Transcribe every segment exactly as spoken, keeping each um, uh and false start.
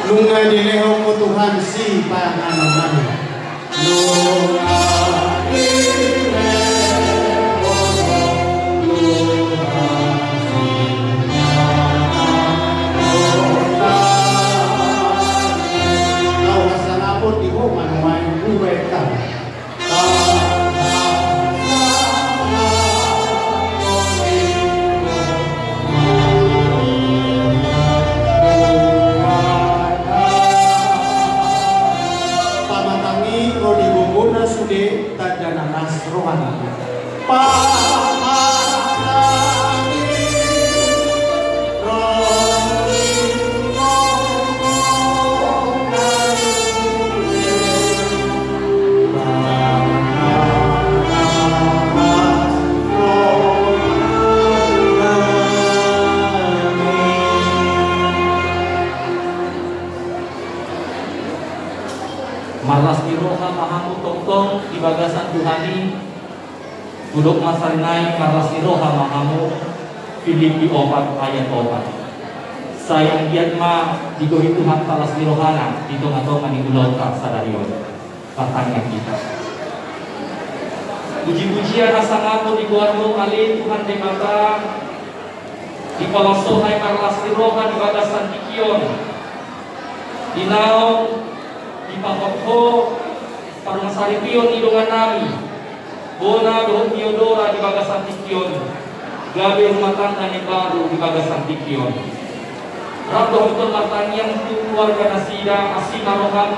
Nunga dilehon Ho Tuhan sipanganon nami. Nunga dilehon Ho Tuhan sipanganon nami. Tau hasangapon di Ho ma nuaeng, hubahen hami. Pamatang i ro di gogona sude tanda na las rohana. Pamatang i ro di gogona sude. Marlas ni roha ma hamu tongtong di bagasan Tuhan i. Hudok ma sari nai, marlas ni roha ma hamu. Filipi opat ayat opat. Sai anggiat ma digohi Tuhanta las ni rohana di tongatonga ni ulaonta sadari on. Martangiang hita. Pujipujian hasangapon di goarMu ale Tuhan Debata, dipalosho hami marlas ni roha di bagasan tingki on. Di naung dipahot Ho parmasaripeon ni dongan nami, Bona dohot Tiodora di bagasan tingki on, gabe rumah tangga na imbaru di bagasan tingki on. Rap do hami tongtong martangiang tu keluarga nasida, asi ma rohaM,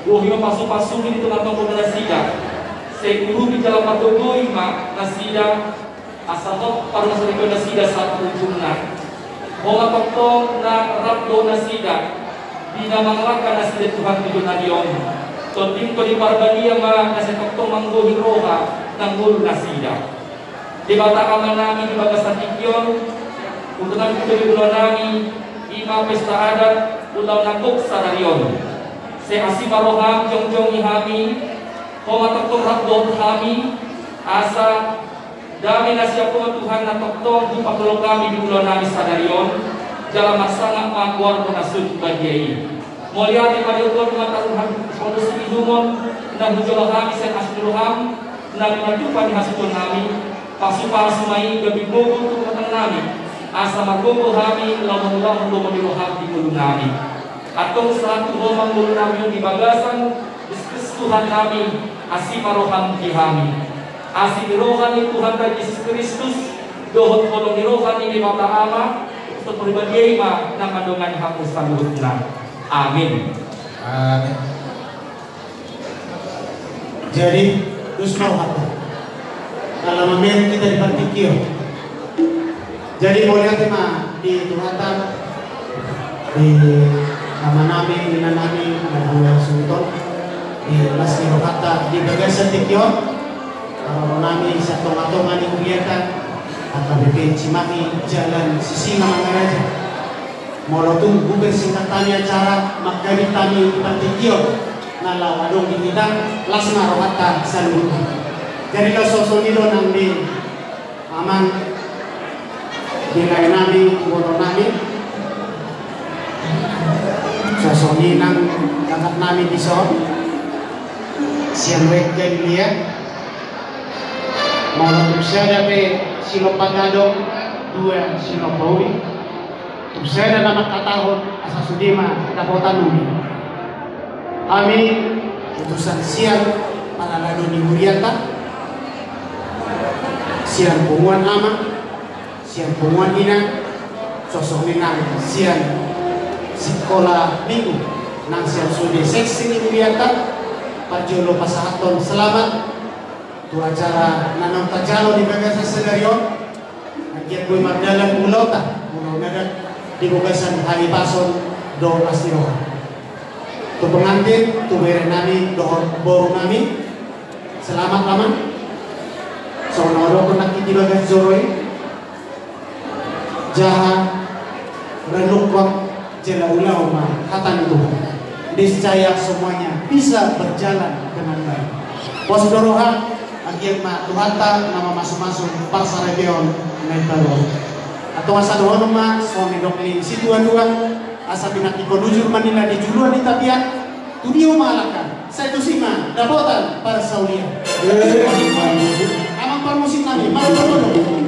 bohi ma pasupasuMi di tongatonga nasida, sai urupi jala pargogoi ma nasida, asa hot parmasaripeon nasida sahat tu ujungna. Ho ma tongtong na rap dohot nasida di na mangalangka nasida Tuhan tu joloan on. Tondi Ho di Parbadia ma na sai tongtong manggohi roha na ngolu nasida. Debata Ama nami di bagasan tingki on, huhut nami tu joloan nami, i ma pesta adat ulaon na gok sadari on. Sai asi ma rohaM jongjong i hami, Ho ma tongtong rap dohot hami, asa dame na siap Ho Tuhan na tongtong hupaholongi hami di ulaon nami sadari on, jala marsangap ma goarMu na sun badia i. Mauliate ma di Ho Tuhan, ma taruhon hami songon i, na hujalo hami sian asi ni rohaM, na pinatupa ni hasuhuton nami, pasupasu ma i gabe gogo tu hatangami, asa margogo hami laho mangulahon lomo ni rohaM di ngolu nami. Antong sahat tu Ho ma ngolu nami on di bagasan Jesus Kristus Tuhan nami, asi ma rohaM di hami. Asi ni roha ni Tuhanta Jesus Kristus, dohot holong ni roha ni Debata Ama, Tondi Parbadia i ma na mandongani hamu saluhutna. Amin. Amin. Jadi, dos ma rohanta. Ala mamereng hita di partingkian. Jadi, mauliate ma di Tuhanta, di amanami, inanami, na dua suhut on, di las ni rohanta di bagasan tingki on, haroro nami sian tongatonga ni huriata, H K B P Cimahi, Jalan Sisingamangaraja. Molo tung hupersingkat hami acara, mangkatai hami di partingkian, na laho adong di hita, las ma rohanta saluhutna. Jadi, laos songon i do nang di amang, di lae nami, boru nami. Songon i nang kakak nami dison. Sian wek kan dia. Molo tung sada pe silompa gadong, dua silompa uli. Tung sada na mangkatahon, asa sude ma dapotan uli. Hami utusan sian parhalado ni hurianta, sian punguan ama, sian punguan ina, songon i nang sian sikola minggu, nang sian sude seksi ni hurianta, parjolo pasahathon selamat tu acara na naung tajalo di bagasan sadari on. Anggiat boi mardalan ulaonta, ulaon adat di bagasan hahipason dohot las ni roha. Tu pengantin, tu bere nami dohot boru nami, selamat, amang. Songon na hudokkon nangkin di bagas joro i, jaha renungkon jala ulahon ma hata ni Tuhan. Niscaya semuanya bisa berjalan dengan baik. Pos do roha, anggiat ma Tuhanta na mamasumasu parsaripeon na imbaru on. Antong asa dohonon ma songon nidok ni situatua: Asa pinantikhon ujur ma ninna di juluan ni tapian, tu dia ma alangka, sai tusi ma dapotan parsaulian. Amang parmusik nami, mangkon.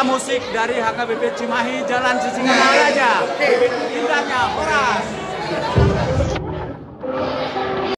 Musik dari H K B P Cimahi, Jalan Sisingamangaraja. Indahnya, horas.